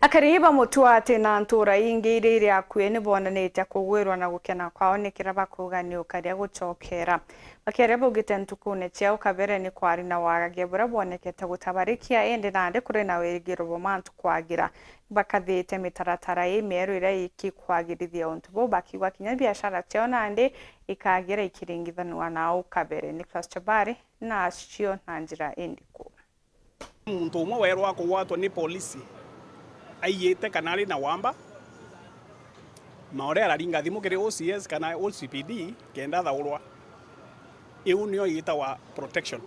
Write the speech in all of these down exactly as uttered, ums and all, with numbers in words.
Akari ba Mutuati na ntuura ingi iria iri akui ni bonanitie kugwirwa na gukena kwao ni kiria bakuuga ni ukaria gucokera. Bakiaria baugite ntukune cia ukabere ni kwari na wagagia buria bwonekete gutabarikia, indi nandi kuri na wirigiro bwa mantu kwagira. Bakathite mitaratara imieru iria ikikwagirithia untu buu, bakiuga kinya biashara ciao nandi ikagira ikiringithanua na au kabere. Nicholas Chabari na acio na njira indiku. Muntu umwe weerwa kugwatwa ni polisi aiyite kana ari na wamba, na uria araringa thimu kiri O C S kana O C P D kenda athaurwa. Iu nio igitawa protection,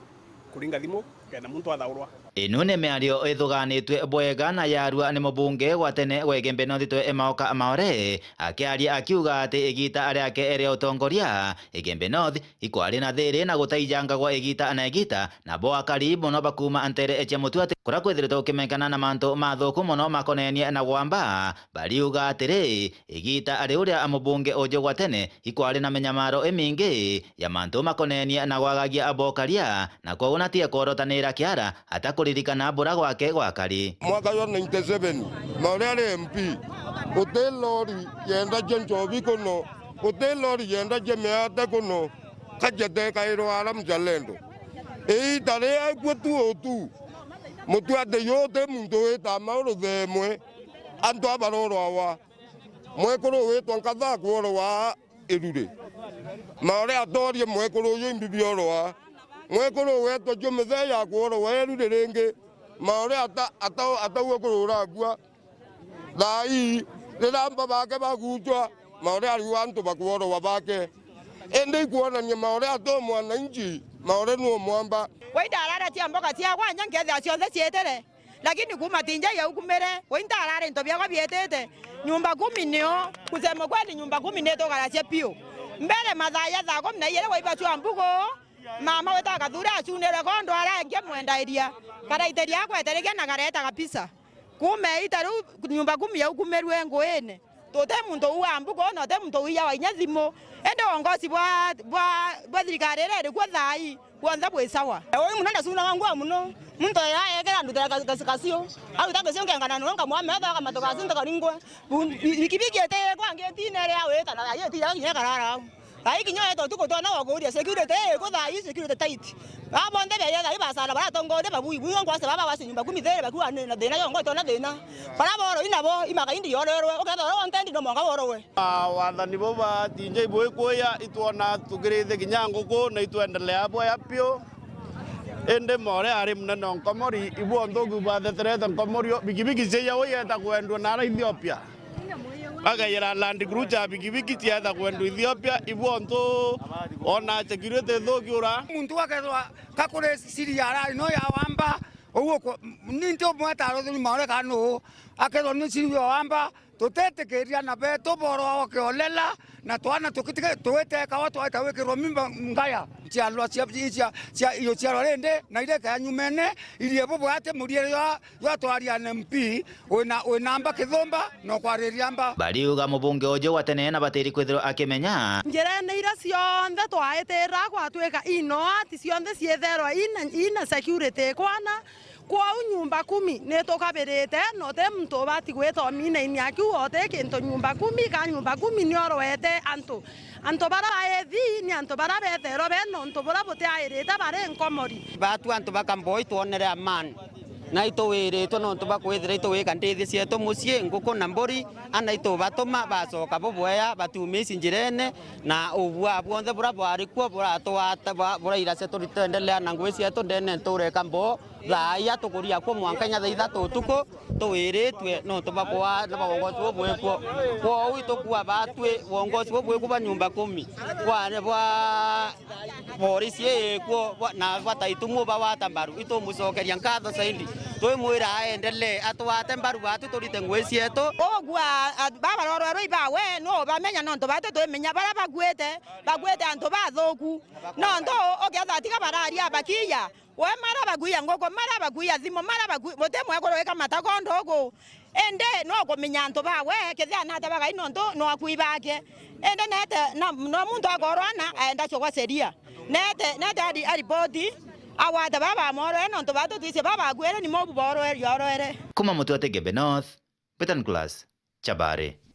kuringa thimu kenda muntu athaurwa. Inu ni miario ithuganitue bwega na yarua ni mubunge wa tene wa Igembe North Twe Maoka Maore, akiaria akiuga ati igita riake ria utongoria Igembe North ikwari na thiri na gutaijangagwa igita na igita, nabo akari mono bakuuma ntere cia Mutuati kuria kwithiritwe gukimenyekana na mantu mathuku mono makonenie na gwamba. Bariuga atiri, igita riu ria mubunge uju gwa tene ikwari na minyamaro imingi ya mantu makonenie na gwagagia abokaria, na kwou natige kworotanira kiara atakuririkana bura gwake gwakari. Mwaka jwa ninety seven, Maore ari M P, guti lori yendagia nchobi kuno, guti lori yendagia miate kuno, kajete kairwa ara mzalendo. Iita ri aikue tu utu, Mutuati yu uti muntu wita mauru themwe, antu abarorwa wa. Mwekuru witwa Nkatha akworowa Iruri. Maore atorie mwekuru uyu imbi biorwa. Mwekuru wetwa Jumithei akworowa Iruri ringi. Maore ata-, ata-, atauga kurura akua. Thaa ii, riria mba bake bagucwa, Maore ariu antu bakworowa bake. Indi ikwonania Maore ato mwananchi, Maore nu mwamba. Wai ndarara cia mboga ciakwa, nya nkethira cionthe ciitire. Lakini kuuma tinja yaukumire, wai ntarara into biakwa bietite. Nyumba kumi nio, kusema kweli, nyumba kumi nitugaracia piu. Mbere mathaa ya thaa kumi na iiri waibacua mbugu, mama witaga Kathuri acunire kondo arengia mwendairia. Karaiteria akweterekia na kareta kabisa. Kuuma iita riu nyumba kumi yaukumirue nguine. Tuti muntu uu wa mbugu, na uti muntu wiyawa inya thimu. Indi wongosi bwa, bwa, bwa thirikari iria iri kuo thaa ii, bwonthe bwi sawa. Uyu munene cuna wa ngua muno. Muntu aya ekira ndutira kasi, kasi, kacio. Au ta kacio ngengana no nkamwa metha, akamatoka acinta karingwe. Bu-, bi-, bikibiki ete kwa ngeti ine iria wita na thaa ii eti ya kinya karara au. Thaa ii kinya weta utuku twana wa kuuria security ii ku thaa ii security tight. Aa bonthe beeja thaa ii bacala baratongoria babui bui ngwase baba wase nyumba kumi thiri bakuwa ni na thina yo ngwetwa na thina. Bara boro inabo imaka indi yorerwe ukethwa oro wontendi no mwanga borowe. Ah, wathani bo ba tinja ibu ikuya itwona tukirithia kinya nguku na itwendelea bwea piu. Indi Maore ari munene o nkomori, ibu onthuku batheterete nkomori o bikibiki cia yawe yeta kwendwa na ara Ethiopia. Bakaira Land Cruiser bikibiki cietha kwendwa Ethiopia, ibu ontu ona security ithukiura. Muntu akethwa kakuri siri ya rai no ya wamba, uguo ko-, ni nti umwe ataruthuri Maore kana nuu, akethwa ni siri ya wamba, tutetikiria na betu borwa kiolela, na twana tukitike-, twitekawa twaita wikirwa mimba ngaya. Ciarwa cia, cia, cia, iyo ciarwa rindi, na iria ikaya nyumene, irie bubwe ati muriere jwa, jwa twaria na M P, wina, wina mba kithumba, na ukwariria mba. Bariuga mubunge uju wa tene na batiri kwithirwa akimenya. Njirene iria cionthe twaitirira gwatuika inoa, ti cionthe ciitherwa ina, ina security kwana. Kwou nyumba kumi nitukabirite, na uti muntu ubati gwita ominaini akiuga uti kintu nyumba kumi, ka nyumba kumi niorwete antu. Antu bara baethi ni antu bara beethairwa bena untu bura butiairite bari nkomori. Batu antu ba Kamboi twonere amani, na ituwiritwe nontu bwa kwithira ituwika ndithi cietu mucii, nguku na mburi, ana itubatuma bacoka bubwea, batiumici njirene, na ubua bwonthe bura bwari kuo buratwata, bwa-, burairacia turitendelea na ngui cietu ndene ntuura Kamboo. Thaa ii atukuria kuo mwanka inya thaa ithatu utuku, tuwiritue nontu bwa kwaa na bwa wongoci bubwikwo. Kwou itukua batwi wongoci bubwikwo bwa nyumba kumi, bwa, bwa borisi ikwo, bwa, na bwa Taitumu bawata mbaru, itumucokeria nkatho zaidi. Twimwira aendelee, atwate mbaru batwi turite ngui cietu. Ugua, a, babarorwerwe ibawe, no bamenya nontu batwi twimenya bara bakuite, bakuite antu bathuku. Nontu ukethwa tiga bararia bakiya, we mara bakuiya nguku, mara bakuiya thimu, mara baku-, guti mwekuru wika matakondo uku. Indi no kumenya antu bawe, kethia nate bagai nontu no akui bake. Indi nete, na, no muntu akorwana, aenda cugwa sheria. Nete, nete ari, aripoti, agwate baba amorwe, nontu batu twise baba akuere ni mobu borwe, yorwere. Kuma Mutuati Igembe North, Peter Nicholas Chabare.